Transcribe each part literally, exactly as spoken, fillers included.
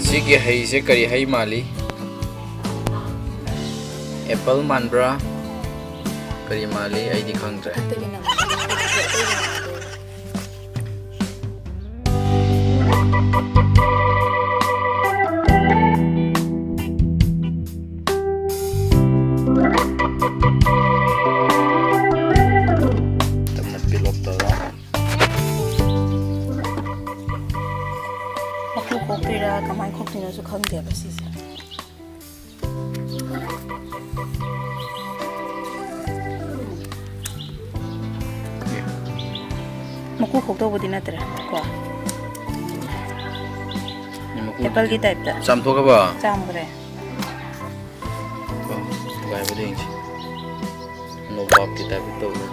ꯁꯤꯒꯤ ꯍꯩꯁꯦ ꯀꯔꯤ ꯍꯩ ꯃꯥꯜꯂꯤ? ꯑꯦꯄꯜ ꯃꯥꯟꯕ꯭ꯔꯥ? ꯀꯔꯤ ꯃꯥꯜꯂꯤ? ꯑꯩꯗꯤ ꯈꯪꯗ꯭ꯔꯦ꯫ ꯃꯀꯨ ꯈꯣꯛꯇꯣꯏꯔꯥ ꯀꯃꯥꯏꯅ ꯈꯣꯛꯇꯣꯏꯅꯣꯁꯨ ꯈꯪꯗꯦꯕ ꯁꯤꯁꯦ꯫ ꯃꯀꯨ ꯈꯣꯛꯇꯧꯕꯗꯤ ꯅꯠꯇ꯭ꯔꯦ ꯀꯣ꯫ ꯃꯀꯨ ꯑꯦꯄꯜꯒꯤ ꯇꯥꯏꯞꯇ꯫ ꯆꯥꯝꯊꯣꯛꯈ꯭ꯔꯕ? ꯆꯥꯝꯈ꯭ꯔꯦ꯫ ꯀꯣ, ꯊꯨꯒꯥꯏꯕꯗ ꯌꯦꯡꯁꯤ꯫ ꯅꯣꯕꯥꯞꯀꯤ ꯇꯥꯏꯞꯇ ꯇꯧꯔꯦ꯫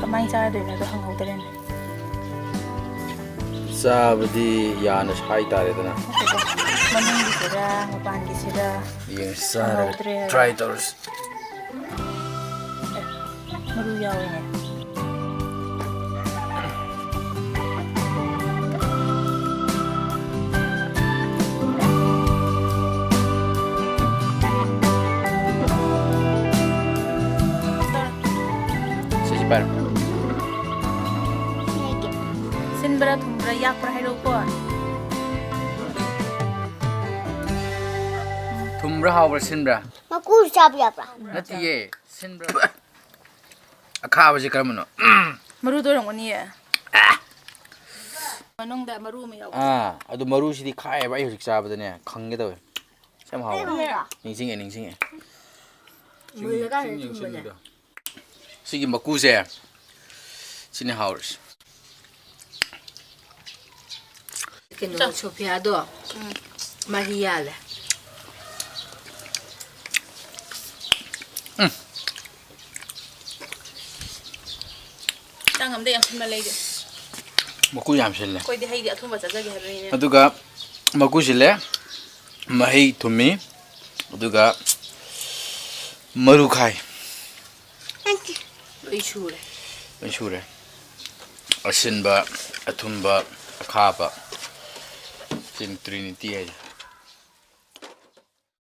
ꯀꯃꯥꯏꯅ ꯆꯥꯗꯣꯏꯅꯣꯗꯣ ꯍꯪꯍꯧꯗ꯭ꯔꯦꯅꯦ꯫ ꯆꯥꯕꯗꯤ ꯌꯥꯅ ꯁꯥꯏ ꯇꯥꯔꯦꯗꯅ꯫ ꯅꯠꯇꯦꯗ, ꯃꯅꯨꯡꯒꯤꯁꯤꯔ ꯃꯄꯥꯟꯒꯤꯁꯤꯔ ꯌꯦꯡ ꯆꯥꯔꯒ ꯍꯪꯍꯧꯗ꯭ꯔꯦ ꯍꯥꯏꯕ꯫ Try ꯇꯧꯔꯁꯤ꯫ ꯑꯦ, ꯃꯔꯨ ꯌꯥꯎꯋꯤꯅꯦ꯫ ꯁꯤꯁꯤ ꯄꯥꯏꯔꯣ꯫ ꯁꯤꯟꯕ꯭ꯔꯥ ꯊꯨꯝꯕ꯭ꯔꯥ ꯌꯥꯛꯄ꯭ꯔꯥ ꯍꯥꯏꯔꯛꯎꯀꯣ꯫ ꯊꯨꯝꯕ꯭ꯔꯥ ꯍꯥꯎꯕ꯭ꯔꯥ ꯁꯤꯟꯕ꯭ꯔꯥ? ꯃꯀꯨ ꯆꯥꯕ ꯌꯥꯕ꯭ꯔꯥ? ꯅꯠꯇꯤꯌꯦ, ꯁꯤꯟꯕ꯭ꯔꯥ? ꯑꯈꯥꯕꯁꯤ ꯀꯔꯝꯕꯅꯣ? ꯃꯔꯨꯗꯣ ꯑꯣꯏꯔꯝꯒꯅꯤꯌꯦ꯫ ꯃꯅꯨꯡꯗ ꯃꯔꯨ ꯑꯃ ꯌꯥꯎꯕ꯫ ꯑꯥ, ꯑꯗꯨ ꯃꯔꯨꯁꯤꯗꯤ ꯈꯥꯏꯌꯦꯕ, ꯑꯩ ꯍꯧꯖꯤꯛ ꯆꯥꯕꯗꯅꯦ ꯈꯪꯒꯦ ꯇꯧꯋꯦ꯫ ꯁꯤ ꯌꯥꯝ ꯍꯥꯎꯋꯦ꯫ ꯀꯩꯅꯣ? ꯅꯤꯡꯁꯤꯡꯉꯦ, ꯅꯤꯡꯁꯤꯡꯉꯦ꯫ ꯃꯨꯜꯂꯀꯥꯟꯗ ꯊꯨꯝꯕꯅꯦ꯫ ꯁꯤꯒꯤ ꯃꯀꯨꯁꯦ, ꯁꯤꯅꯦ ꯍꯥꯎꯔꯤꯁꯦ꯫ ꯀꯩꯅꯣ, ꯆꯥꯎ꯫ ꯁꯣꯐꯤꯌꯥꯗꯣ ꯎꯝ꯫ ꯃꯍꯤ ꯌꯥꯜꯂꯦ꯫ ꯎꯝ꯫ ꯆꯥꯡ ꯑꯝꯗ ꯌꯥꯝ ꯁꯤꯟꯃꯜꯂꯦ ꯑꯩꯗꯤ꯫ ꯃꯀꯨ ꯌꯥꯝ ꯁꯤꯜꯂꯦ꯫ ꯑꯩꯈꯣꯏꯗꯤ ꯍꯩꯗꯤ ꯑꯊꯨꯝꯕ ꯆꯥꯖꯒꯦ ꯍꯥꯏꯕꯅꯤꯅꯦ꯫ ꯑꯗꯨꯒ ꯃꯀꯨ ꯁꯤꯜꯂꯦ, ꯃꯍꯩ ꯊꯨꯝꯃꯤ, ꯑꯗꯨꯒ ꯃꯔꯨ ꯈꯥꯏ꯫ ꯂꯣꯏ ꯁꯨꯔꯦ꯫ ꯂꯣꯏ ꯁꯨꯔꯦ꯫ ꯑꯁꯤꯟꯕ ꯑꯊꯨꯝꯕ, ꯑꯈꯥꯕ, ꯁꯤꯅ Trinity ꯍꯥꯏꯁꯦ꯫